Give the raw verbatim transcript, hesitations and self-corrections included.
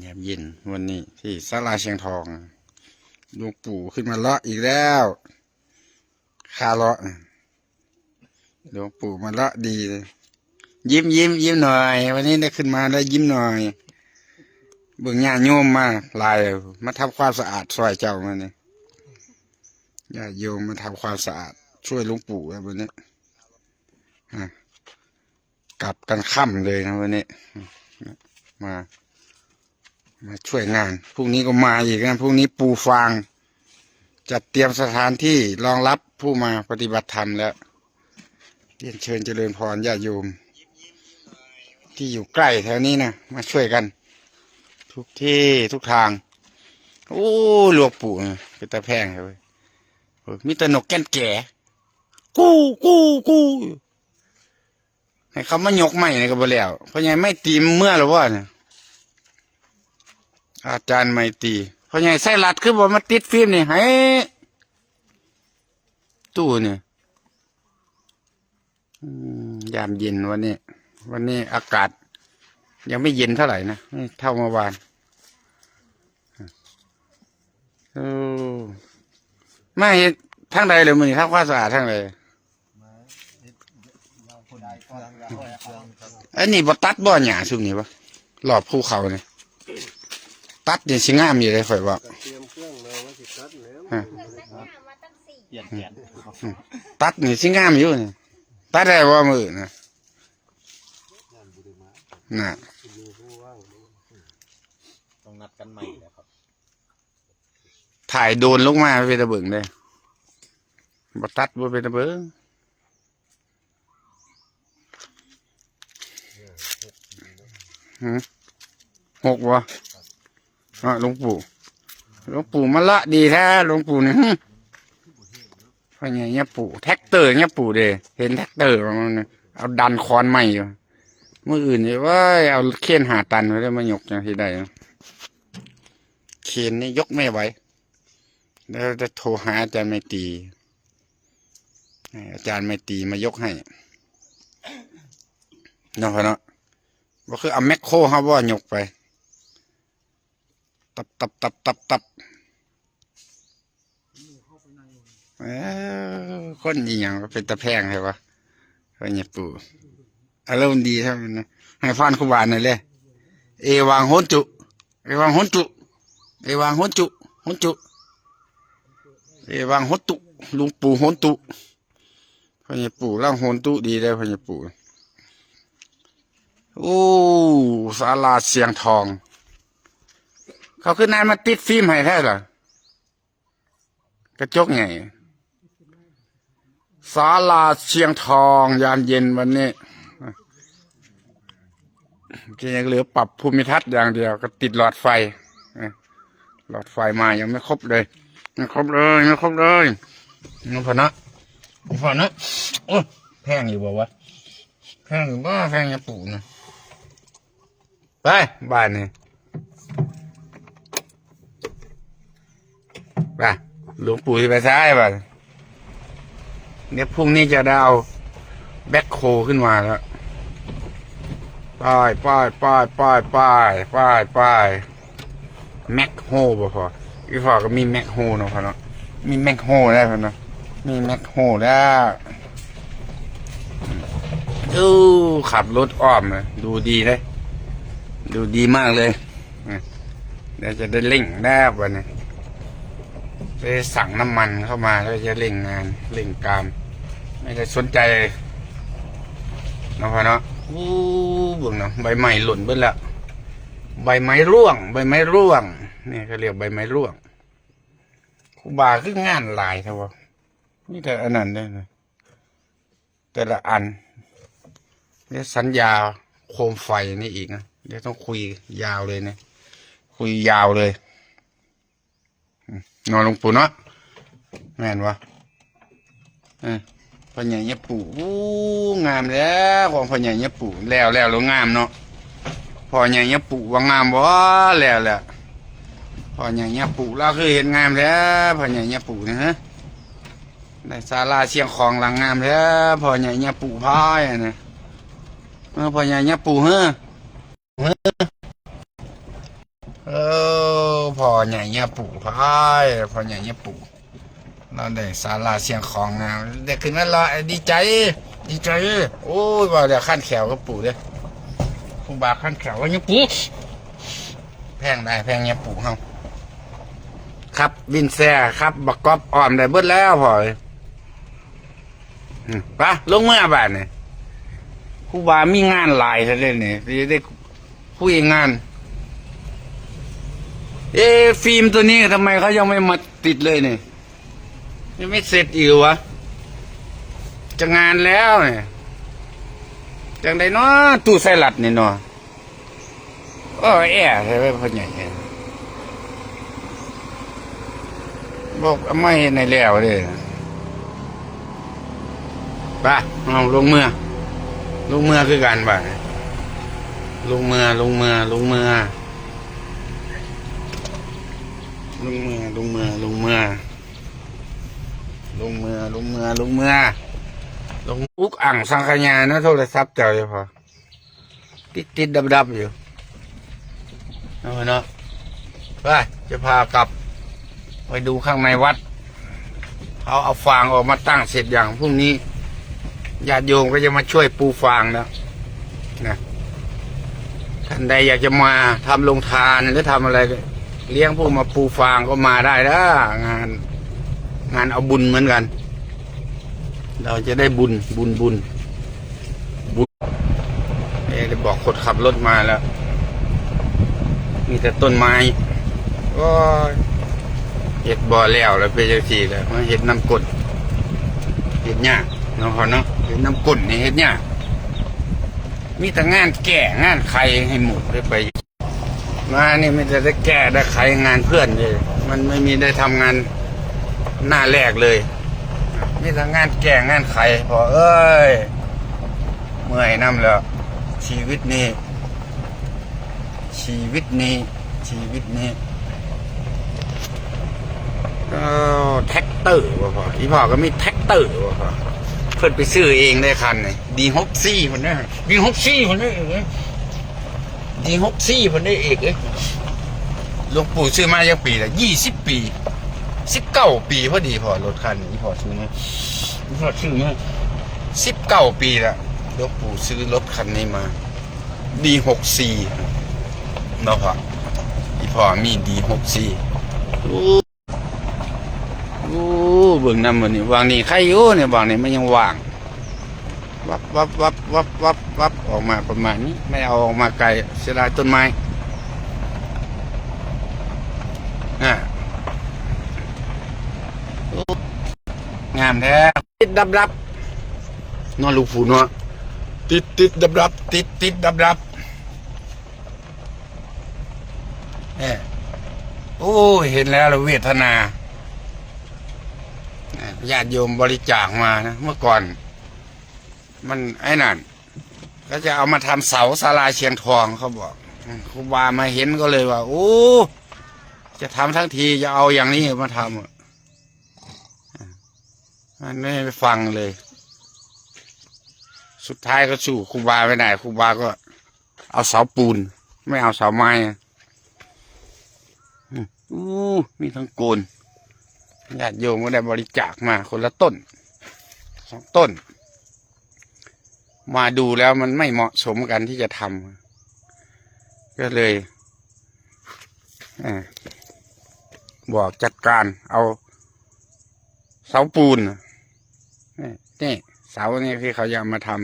ยามเย็นวันนี้ที่ศาลาเชียงทอง หลวงปู่ขึ้นมาเลาะอีกแล้ว คาเลาะ หลวงปู่มาเลาะดีเลย ยิ้ม ยิ้ม ยิ้มหน่อย วันนี้ได้ขึ้นมาแล้วยิ้มหน่อย เบิ่งญาติโยมมาหลาย มาทำความสะอาดซอยเจ้ามานี่ ญาติโยมมาทำความสะอาด ช่วยหลวงปู่ครับวันนี้ อ่ะ กลับกันค่ำเลยนะวันนี้ มา มาช่วยงาน พรุ่งนี้ก็มาอีกนะ พรุ่งนี้ปูฟาง จัดเตรียมสถานที่รองรับผู้มาปฏิบัติธรรมแล้ว เรียนเชิญเจริญพรญาติโยม ที่อยู่ใกล้แถวนี้นะ มาช่วยกัน ทุกที่ทุกทาง โอ้ หลวงปู่นะ เป็นตาแพงเลย มีแต่นกแก้นแก่ กู้ กู้ กู้ ให้เขามายกไม้นี่ก็บ่แล้ว พ่อใหญ่ไม้ตีเมื่อหรือว่าเนี่ย อาจารย์ไม้ตี พ่อใหญ่ไส้ลัดคือบ่มาติดฟิล์มนี่ ให้ ตู้เนี่ย อืม ยามเย็นวันนี้ วันนี้อากาศ ยังไม่เย็นเท่าไหร่นะ ไม่เท่าเมื่อวาน เออ มาเฮ็ดทางใดเลยมื้อนี้ ทำความสะอาดทางใด อันนี้บ่ตัดบ่หญ้าซุมนี้บ่ รอบภูเขานี่ ตัดนี่สิงามอยู่เลย ข่อยว่า เตรียมเครื่องมาว่าสิตัดแล้ว ฮะ เปลี่ยนแผน ตัดนี่สิงามอยู่นี่ ตัดได้บ่มื้อนะ น่ะ ต้องนัดกันใหม่แล้วครับ ถ่ายโดรนลงมาเป็นตาเบิ่งเด้ บ่ตัดบ่เป็นตาเบิ่ง หืม หกบ่ อ่ะ หลวงปู่ หลวงปู่มาละดีแท้ หลวงปู่นี่ หืม พ่อใหญ่เนี่ยปู่ แท็กเตอร์เนี่ยปู่เด้ เห็นแท็กเตอร์มันเนี่ย เอาดันคอนใหม่อยู่ มื้ออื่นนี่ เว้ย เอาเครนห้าตันไว้แล้วมายกจังสิได้เนาะ เครนนี่ยกไม่ไหว แล้วจะโทรหาอาจารย์ไมตรี ให้อาจารย์ไมตรีมายกให้ เนาะพ่อเนาะ บ่คือเอาแมคโครเฮาบ่ยกไป ตับ ตับ ตับ ตับ ตับ เออ คนอีหยังก็เป็นตาแพงแท้วะ พ่อใหญ่ปู่ อารมณ์ดีแท้มันนะ ให้พรครูบาหน่อยเลย เอวังโหนตุ เอวังโหนตุ เอวังโหนตุ โหนตุ เอวังโหนตุ หลวงปู่โหนตุ พ่อใหญ่ปู่เล่าโหนตุดีเลย พ่อใหญ่ปู่ โอ้ ศาลาเชียงทอง เขาขึ้นนั้นมาติดฟิล์มให้แท้เหรอ กระจกใหญ่ ศาลาเชียงทอง ยามเย็นวันนี้ ก็ยังเหลือปรับภูมิทัศน์อย่างเดียว ก็ติดหลอดไฟ อ่ะ หลอดไฟมายังไม่ครบเลย ไม่ครบเลย ไม่ครบเลย นี่พอนะ นี่พอนะ โอ้ย แพงอยู่บ่วะ แพงอยู่บ่ แพงอยู่ปู่นะ ไป บ้านนี่ ไป หลวงปู่จะไปซ้ายบ้าน เดี๋ยวพรุ่งนี้จะได้เอาแบ็คโฮขึ้นมาแล้ว ไป ไป ไป ไป ไป ไป ไป แม็กโฮบ่พอ อีพ่อก็มีแม็กโฮเนาะพ่อเนาะ มีแม็กโฮแล้วพ่อเนาะ มีแม็กโฮแล้ว อู้ ขับรถอ้อมเลย ดูดีเลย ดูดีมากเลย อ่ะ เดี๋ยวจะได้เร่งแล้ววันนี้ ไปสั่งน้ำมันเข้ามาแล้วจะเร่งงาน เร่งการ ไม่ได้สนใจ เนาะพ่อเนาะ อู้ เบิ่งเนาะ ใบไม้หล่นเบิดแล้ว ใบไม้ร่วง ใบไม้ร่วง นี่เขาเรียกใบไม้ร่วง ครูบาคืองานหลายแท้วะ มีแต่อันนั้นเด้นะ แต่ละอัน เดี๋ยวสัญญาโคมไฟนี่อีกนะ เดี๋ยวต้องคุยยาวเลยนะ คุยยาวเลย อืม เนาะหลวงปู่เนาะ แม่นวะ เออ พ่อใหญ่เนี่ยปู่ อู้ งามแล้ว ของพ่อใหญ่เนี่ยปู่ แล้ว แล้ว แล้วงามเนาะ พ่อใหญ่เนี่ยปู่ว่างามบ่ แล้ว แล้ว พ่อใหญ่เนี่ยปู่ เราคือเห็นงามแล้ว พ่อใหญ่เนี่ยปู่นะฮะ ในศาลาเชียงของหลังงามแท้ พ่อใหญ่เนี่ยปู่พายอะนะ เออ พ่อใหญ่เนี่ยปู่เฮ้อ เฮ้อ เออ พ่อใหญ่เนี่ยปู่พาย พ่อใหญ่เนี่ยปู่ เราได้ศาลาเสียงของนะ ได้ขึ้นมาละ ดีใจ ดีใจ โอ้ย ว่าเดี๋ยวขั้นแขวก็ปู่เด้อ ครูบาขั้นแขวว่าเนี่ยปู่ แพงได้ แพงเนี่ยปู่เฮา ครับ วินแซ่ครับ บักก๊อบอ้อมได้เบิดแล้วพ่อเอ้ย อืม ไป ลงเมือบ้านนี่ ครูบามีงานหลายซะเด้นี่ สิได้คุยงาน เอ๊ะ ฟิล์มตัวนี้ทำไมเขายังไม่มาติดเลยนี่ ยังไม่เสร็จอีกเหรอวะ จะงานแล้วเนี่ย จังได๋เนาะ ตู้ไซรัสนี่เนาะ โอ้ แอร์ใช่ไหมพ่อใหญ่เนี่ย บอกเอามาเฮ็ดให้แล้วเด้อ ไป เอาลงเมือ ลงเมือคือกันบาดนี้ ลงเมือ ลงเมือ ลงเมือ ลงเมือ ลงเมือ ลงเมือ ลงเมือ ลงเมือ ลงเมือ ลงอุกอ่างสังขยานะ โทรศัพท์เจ้าเฉพาะ ติดติดดับดับๆอยู่ เอาเนาะ ไป จะพากลับ ไปดูข้างในวัด เขาเอาฟางออกมาตั้งเสร็จยัง พรุ่งนี้ ญาติโยมก็จะมาช่วยปูฟางแล้วนะ ท่านใดอยากจะมาทำโรงทานหรือทำอะไร เลี้ยงพวกมาปูฟางก็มาได้นะ งาน งานเอาบุญเหมือนกัน เราจะได้บุญ บุญ บุญ บุญ เอ๊ะ ได้บอกคนขับรถมาแล้ว มีแต่ต้นไม้ โอ้ย เฮ็ดบ่แล้ว แล้วเป็นจังซี่แหละ มาเฮ็ดน้ำก้น เฮ็ดยากเนาะพ่อเนาะ เฮ็ดน้ำก้นนี่เฮ็ดยาก มีแต่งานแก้งานไขให้หมดเลยไป มานี่มีแต่ได้แก้ได้ไขงานเพื่อนเลย มันไม่มีได้ทำงานหน้าแรกเลย มีแต่งานแก้งานไข พ่อเอ้ย เมื่อยนำแล้ว ชีวิตนี้ ชีวิตนี้ ชีวิตนี้ เออ แท็กเตอร์ว่ะพ่อ อีพ่อก็มีแท็กเตอร์ว่ะพ่อ เพิ่นไปซื้อเองได้คันนี่ ดีหกสี่ พุ่นเด้อ ดีหกสี่ พุ่นเด้อ ดีหกสี่ พุ่นเด้อ เอกเอ้ย หลวงปู่ซื้อมาจักปีละ ยี่สิบปี สิบเก้าปีพอดีพ่อ รถคันนี้พ่อซื้อมา พ่อซื้อมา สิบเก้าปีละ หลวงปู่ซื้อรถคันนี้มา ดีหกสี่ เนาะพ่อ อีพ่อมี ดีหกสี่ โอ้ โอ้ เบิ่งนำมื้อนี้ วางนี่ไข่อยู่เนี่ย วางนี่มันยังว่าง วับ วับ วับ วับ วับ วับ ออกมาประมาณนี้ ไม่เอาออกมาไกล เสียดายต้นไม้ อ่า โอ้ งามแท้ ติดดับดับ เนาะ ลูกผู้เนาะ ติดติดดับดับ ติดติดดับดับ เนี่ย โอ้ย เห็นแล้วเวทนา ญาติโยมบริจาคมานะ เมื่อก่อน มันไอ้นั่น ก็จะเอามาทำเสาศาลาเชียงทอง เขาบอก อืม ครูบามาเห็นก็เลยว่า โอ้ จะทำทั้งที จะเอาอย่างนี้มาทำอะ มันไม่ฟังเลย สุดท้ายก็สู้ครูบาไม่ได้ ครูบาก็เอาเสาปูน ไม่เอาเสาไม้อะ อืม อู้ มีทั้งโกน ญาติโยมก็ได้บริจาคมาคนละต้น สองต้น มาดูแล้วมันไม่เหมาะสมกันที่จะทำ ก็เลย อ่า บอกจัดการเอาเสาปูนน่ะ นี่ นี่ เสานี่ที่เขาจะเอามาทำ